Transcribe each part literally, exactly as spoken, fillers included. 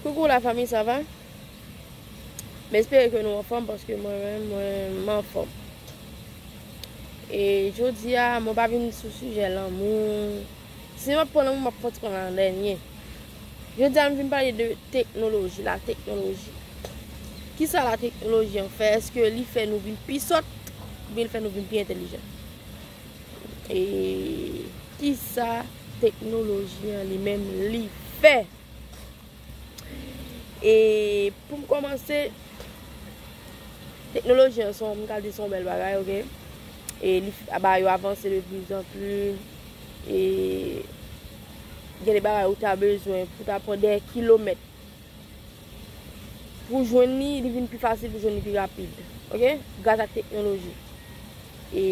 Coucou la famille, ça va? M espere ke nou anfòm paske mwen menm, mwen, m anfòm. E jodi a, mwen pa vin sou sijè lanmou. Si m ap pran lanmou, m ap fè ti pran an dènye. Jodi a, m vin pale de teknoloji, la teknoloji. Kisa la teknoloji an fè? Èske li fè nou vin pi sòt oubyen li fè nou vin pi entèlijan? E kisa teknoloji an li menm li fè? E pou m kòmanse, teknoloji an se yon, m ka di se yon bèl bagay, oke? E li f- bagay yo avanse de plus en plus. E gen de bagay ou ta bezwen pou ta pran dè kilomèt pou jwenn li, li vin pi fasil, pou jwenn li pi rapid. Oke? Gras ak teknoloji. E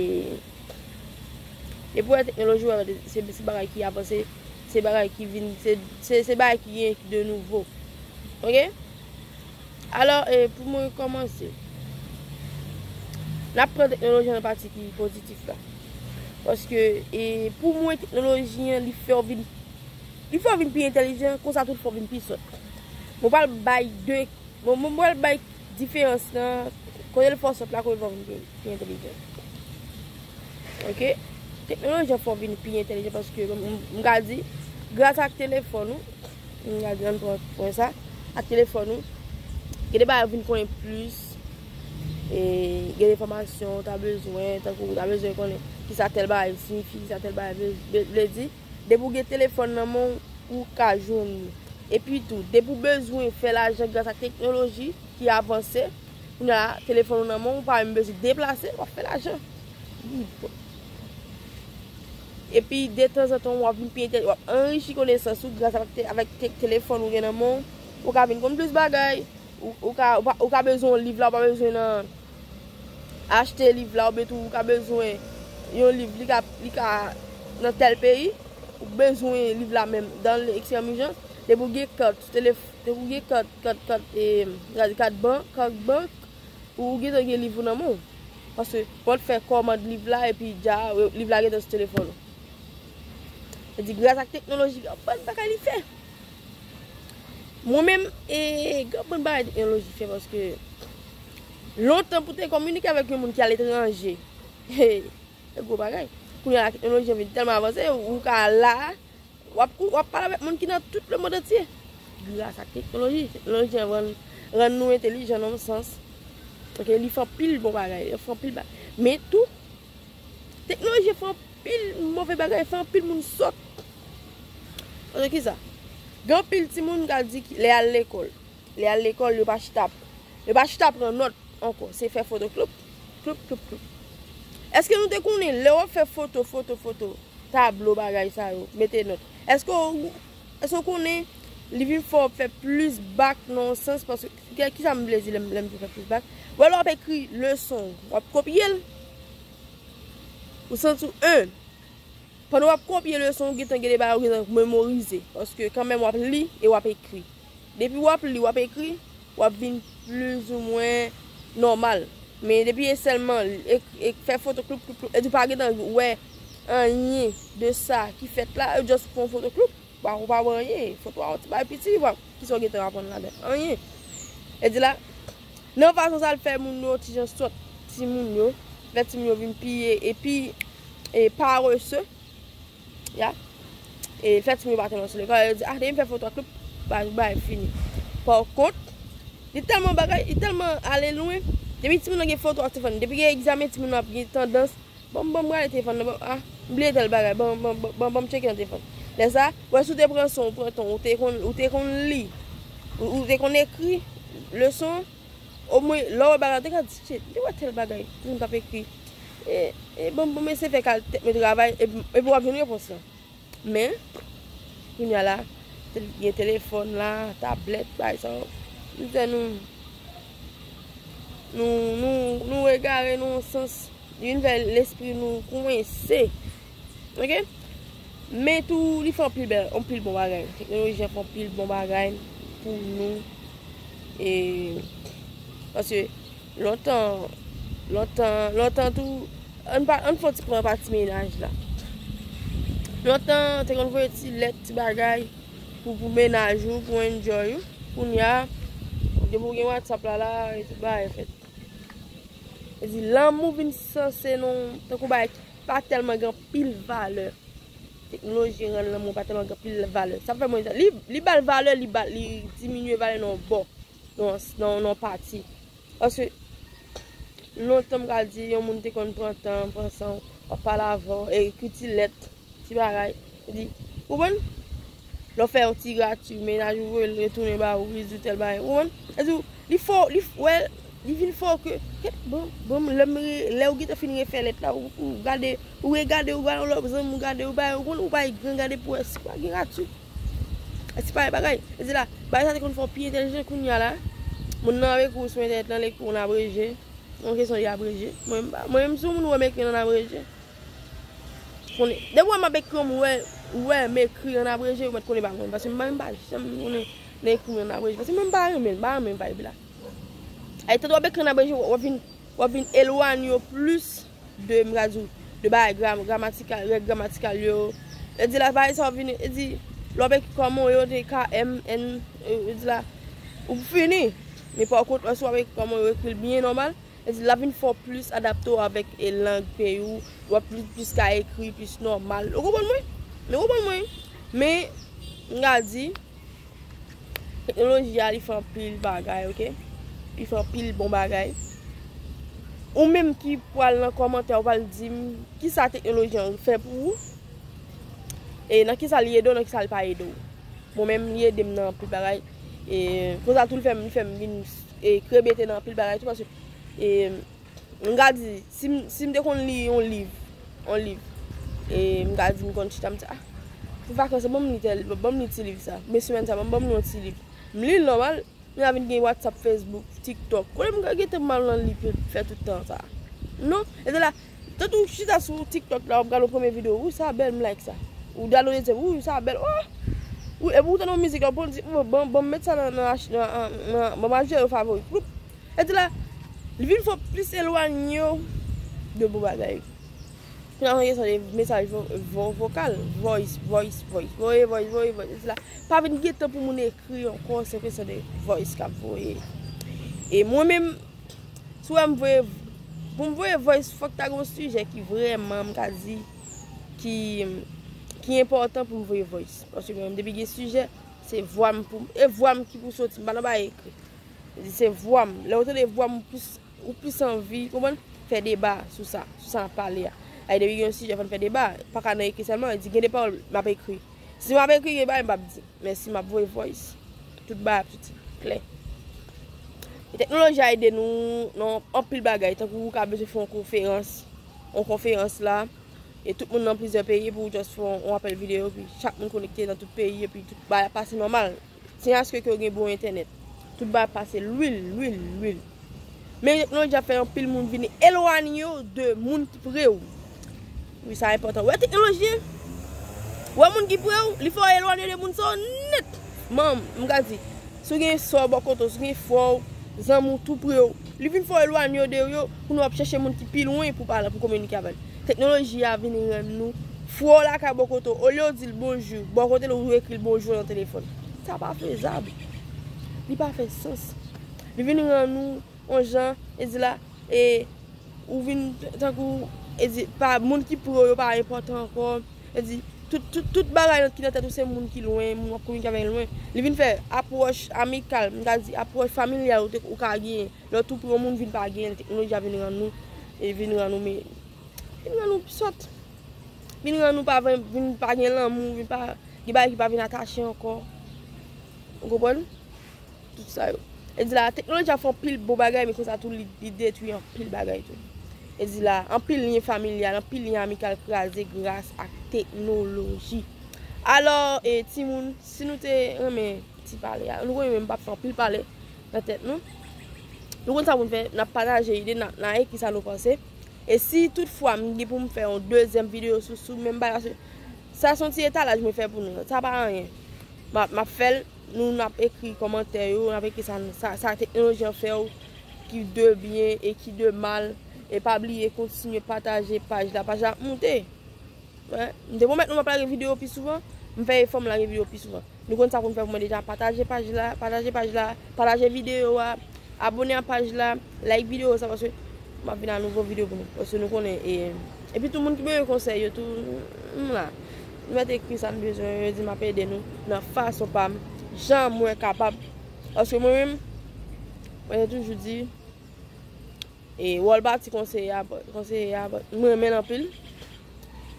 depi w wè teknoloji, w wè se, se bagay ki avanse, se bagay ki vin, se, se, se bagay ki gen de nouvo. Oke? Alò, e, pou mwen kòmanse, n ap pran teknoloji nan pati ki pozitif la. Paske, e, pou mwen, teknoloji an, li fè w vin, li fè w vin pi entèlijan, konsa tou, li fè w vin pi sòt. Mwen pral bay de, mwen, mwen pral bay diferans lan, kote l fè w sòt la, kote l fè w vin pi, pi entèlijan. Oke? Teknoloji an fè w vin pi entèlijan paske, m, m, m ka di, gras ak telefòn ou, m ka di, ann pran pwen sa, ak telefòn ou, gen de bagay ou vin konnen plis, e gen de enfòmasyon ou ta bezwen, tankou ou ta bezwen konnen kisa tèl bagay siyifi, kisa tèl bagay vle, vle, vle di. Depi w gen telefòn nan men w, ou ka jwenn li. Epi tou, depi w bezwen fè lajan gras ak teknoloji ki avanse, kounye a la, telefòn ou nan men w, ou pa menm bezwen deplase, w ap fè lajan. Epi, detanzantan, w ap vin pi entèlijan, w ap anrichi konesans ou gras avèk, te- avèk te- telefòn ou gen nan men w. Ou ka vin konn plis bagay. Ou, ou ka, ou pa- ou ka bezwen yon liv la, ou pa bezwen nan achte liv la, oubyen tou ou ka bezwen yon liv, li ka, li ka nan tèl peyi, ou bezwen liv la menm dans l'extrême urgence, depi w gen kat telef- depi w gen kat, kat, kat, e, kat, kat bank, kat bank, ou gentan gen liv ou nan men w. Paske w ap fè kòmand liv la, epi dja, liv la gentan sou telefòn ou. Sa di, gras ak teknoloji, gen yon bann bagay li fè. Mwen menm, e, gen yon bann bagay teknoloji fè, paske lontan pou te kominike avèk yon moun ki aletranje, se gwo bagay. Kounye a la, teknoloji an vin tèlman avanse, ou ka la, w ap, w ap pale avèk moun ki nan tout lemonn antye. Gras ak teknoloji, teknoloji an rann, rann nou entèlijan nan yon sans. Oke, li fè anpil bon bagay, li fè anpil bagay. Men tou, teknoloji fè anpil move bagay, fè anpil moun sòt. Paske kisa? Gen anpil timoun ka di ki lè y al lekòl, lè y al lekòl, yo pa chita, yo pa chita pran nòt ankò, se fè foto kloup, kloup, kloup, kloup. Èske nou te konnen lè w ap fè foto, foto, foto, tablo, bagay sa yo, mete nòt? Èske w, èske w konnen li vin fè w fè plis bak nan yon sans? Paske, ki- kisa m vle di lè m, lè m di fè plis bak? Ou wè lè w ap ekri leson, w ap kopye l, ou santi w, en, pandan w ap kopye leson, ou gentan gen de bagay ou gentan memorize. Paske kanmenm w ap li e w ap ekri. Depi w ap li, w ap ekri, w ap vin plizoumwen nòmal. Men depi e sèlman ek- ek- fè foto kloup, kloup, kloup, epi w pa gentan wè anyen de sa ki fèt la, ou just pran foto kloup, ou pa, ou pa wè anyen. Foto a yon ti bagay piti, w ap, kisa w gentan aprann ladan? Anyen. E di la, nan fason sa l fè moun yo ti jan sòt, timoun yo, fè timoun yo vin pi, e pi, e parese, ya. E fè timoun yo pa tèlman sou lekòl, yo di, ah, depi m fè foto ak kloup, ba, bay, fini. Pa kont, li tèlman bagay, li tèlman ale lwen, depi timoun nan gen foto ak telefòn, depi gen egzamen, timoun nan ap gen tandans, ban m, ban m gade telefòn nan, ban, ah, m bliye tèl bagay, ban, ban, ban, ban, ban m tcheke nan telefòn. Lè sa, wè si w te pran son, ou pran ton, ou te konn, ou te konn li, ou, ou te konn ekri leson an, omwen, lè w wè bagay, ou te ka di, shit, m te wè tèl bagay, timoun t ap ekri. E, e ban m, ban m eseye fè kal tèt mwen travay, epi, epi w ap jwenn repons lan. Men, kounye a la, tel- gen telefòn la, tablèt, bagay sa yo. M di nou, nou, nou, nou egare nan yon sans. Li vin fè lespri nou kwense. Oke? Men tou, li fè anpil bèl, anpil bon bagay. Teknoloji an fè anpil bon bagay pou nou. E, paske lontan, lontan, lontan tou, ann pa, ann fè yon ti pran pati mennaj la. Lontan, te konn voye ti lèt, ti bagay pou, pou mennaj ou, pou enjoy ou. Kounye a, depi w gen WhatsApp la, la, e tout bagay fèt. E di, lanmou vin sanse non, tankou bagay ki pa tèlman gen anpil valè. Teknoloji rann lanmou pa tèlman gen anpil valè. Sa fè mwen, li, li ba l valè, li ba, li diminye valè nan yon bò, nan, nan, nan yon pati. Paske lontan m ka di, yon moun te konn pran tan, pran san, w ap pale avè w, e ekri ti lèt, ti bagay. Li di, ou konprann? Lè w fè yon ti grati, mennaj ou voye l retounen ba ou, li di w tèl bagay. Ou konprann? Li di w, li fè w, li f-, wè, li vin fè w ke, kèt, bon, bon, lè m re-, lè w gentan fin refè lèt la, ou, ou gade, ou regade, ou gade, lòt zanmi ou gade, ou bay, ou konn, ou bay gran gade pou wè si pa gen grati. Si pa gen bagay. Li di la, bagay sa te konn fè w pi entèlijan kounye a la. Moun nan ap ekri w sou entènèt lan, l ekri w nan abreje. Yon kesyon de abreje. Mwen, m pa, mwen menm, si yon moun wè m ekri nan abreje, konnen, depi w wè m ap ekri, w wè, w wè m ekri an abreje, ou mèt konnen pa mwen. Paske m pa, m pa janm konnen nan ekri an abreje. Paske mwen, m pa renmen, m pa renmen vibe la. Ay, tanto w ap ekri an abreje, w ap vin, w ap vin elwanye w plis de, m ka di w, de bagay gra-, gramatikal, règ gramatikal yo. E di la, bagay sa w ap vin, e di, lè w ap ekri kòman yo te K M N, e di la, ou fini. Men pa kont, lè w ap ekri kòman yo ekri l byen nòmal, e di, l ap vin fè w plis adapte w avèk, e, lang peyi w, w ap plis, plis ka ekri, plis nòmal. Ou konprann mwen? Men ou konprann mwen? Men, m ka di, teknoloji a, li fè anpil bagay, oke? Li fè anpil bon bagay. Ou menm ki pral nan kòmantè, ou pral di m, kisa teknoloji an fè pou ou? E nan kisa li ede w, nan kisa li pa ede w? Mwen menm, li ede m nan anpil bagay. E konsa tou, li fè m, li fè m vin, e, krebete nan anpil bagay tou, paske, e, m ka di, si m, si m te konn li yon liv, yon liv, e m ka di m konn chita, m di, ah, pou vakans, ban m li tèl, ban m li ti liv sa. Men semèn sa, ban m, ban m li yon ti liv. M li l nòmal, men la vin gen WhatsApp, Facebook, TikTok. Kote m ka gentan m al nan li pou fè tout tan sa? Non, e de la, tanto w chita sou TikTok la, w ap gade yon premye videyo, wi, sa bèl, m like sa. Ou gade yon dezyèm, wi, sa bèl, oh! Wi, epi w tande yon mizik, w ap di, oh, ban, ban m met sa nan, nan, nan, nan, nan, ban m ajoute yo favori. Ploup. E di la, li vin fè w plis elwanye w de bon bagay. Kounye a, se kesyon de mesaj vo-, vo-, vokal, voice, voice, voice, voye voice, voye voice. E di la, pa vin gen tan pou moun ekri ankò, se kesyon de voice k ap voye. E mwen menm, si w wè m voye, pou m voye voice, fòk ta gen yon sijè ki vrèman, m ka di, ki, ki enpòtan pou m voye voice. Paske mwen menm, depi gen sijè, se vwa m pou, e vwa m ki pou soti, m pa nan bagay ekri. Li di se vwa m. Lè w tande vwa m, ou plis, ou plis anvi, konprann, fè deba sou sa, sou sa n ap pale a. Ay, depi gen yon sijè, fò n fè deba. Pa ka nan ekri sèlman, li di gen de pawòl m ap ekri. Si m ap ekri, gen bagay m p ap di. Men si m ap voye voice, tout bagay ap soti klè. E teknoloji a ede nou nan anpil bagay, tankou ou ka bezwen fè yon konferans, yon konferans la, e tout moun nan plizyè peyi, epi ou just fè yon, yon apèl videyo, epi chak moun konekte nan tout peyi, epi tout bagay ap pase nòmal. Tinyas ke, ke w gen bon entènèt. Tout bagay pase lwil, lwil, lwil. Men teknoloji a fè anpil moun vin elwanye w de moun ki pre w. Wi, sa enpòtan. Wè teknoloji, wè moun ki pre w, li fè w elwanye de moun sa yo nèt. Man, m ka di, si w gen sè w bò kote w, si w gen frè w, zanmi w tou pre w, li vin fè w elwanye w de yo, kounye a w ap chèche moun ki pi lwen pou pale, pou kominike avè l. Teknoloji a vin rann nou, frè w lakay bò kote w, olye w di l bonjou, bò kote l ou ekri l bonjou nan telefòn. Sa pa fezab. Li pa fè sans. Li vin rann nou yon jan, e di la, e ou vin t-, tankou, e di, pa, moun ki pre w yo pa enpòtan ankò. E di, tout, tout, tout bagay nan, ki nan tèt ou se moun ki lwen, moun w ap kominike avè l lwen. Li vin fè apwòch amikal, m ka di apwòch familyal ou te, ou ka genyen. Lè w tou pre yon moun vin pa genyen l, teknoloji a vin rann nou, e vin rann nou, men, vin rann nou pi sòt. Vin rann nou pa vin, vin pa gen lanmou, vin pa, gen bagay ki pa vin atache ankò. Ou konprann? Tout sa yo. E di la, teknoloji ap fè anpil bon bagay, men konsa tou li, li detwi anpil bagay tou. E di la, anpil lyen familyal, anpil lyen amikal kraze gras ak teknoloji. Alò, e, timoun, si nou te renmen ti pale a, nou konnen men m p ap fè anpil pale nan tèt nou. Nou konn sa pou n fè, n ap pataje ide, n a, n a ekri sa nou panse. E si toutfwa m gen pou m fè yon dezyèm videyo sou, sou menm bagay, paske sa se yon ti etalaj mwen fè pou nou. Sa pa anyen. M ap, m ap fè l, nou, n ap ekri kòmantè yo, n ap ekri sa, sa, sa teknoloji an fè w ki de byen e ki de mal. E pa bliye kontinye pataje paj la. Paj la ap moute. Wè, m te pwomèt nou m ap lage videyo pi souvan. M fè efò m lage videyo pi souvan. Nou konn sa pou n fè pou mwen deja. Pataje paj la, pataje paj la, pataje videyo a, abone a paj la, like videyo sa, paske m ap vin a nouvo videyo pou nou. Paske nou konnen, e, epi tou moun ki bezwen konsèy yo tou, m la. Nou mèt ekri sa n bezwen, yo di m ap ede nou nan fason pa m, jan mwen kapab. Paske mwen menm, mwen toujou di, e, wòl pati konseye a, konseye a, mwen renmen l anpil.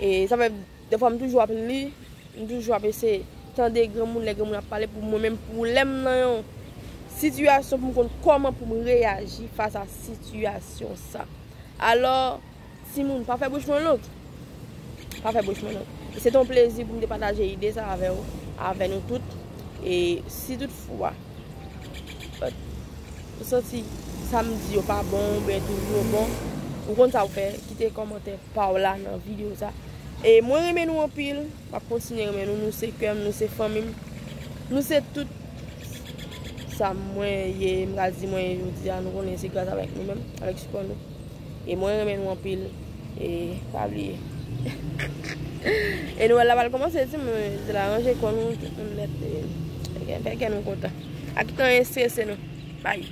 E sa fè, defwa m toujou ap li, m toujou ap eseye tande granmoun, lè granmoun ap pale pou mwen menm, pou lè m nan yon sitiyasyon, pou m konn kòman pou m reyaji fas a sitiyasyon sa. Alò, timoun, pa fè bouch mwen long. Pa fè bouch mwen long. E se te yon plezi pou m te pataje ide sa avè w, avè nou tout. E si toutfwa, ou santi sa m di yo pa bon, oubyen toujou bon, ou konn sa w fè, kite kòmantè pa w la nan videyo sa. E mwen renmen nou anpil, m ap kontinye renmen nou, nou se kè m, nou se fanmi m, nou se tout sa mwen ye, m ka di mwen ye jodi a, nou konnen se gras avèk nou menm, avèk sipò nou. E mwen renmen nou anpil, e pa bliye. E Nwèl la pral kòmanse, timoun, se la ranje kò nou, tout moun nèt, e fè kè nou kontan. Ak tan estrese nou. Bye.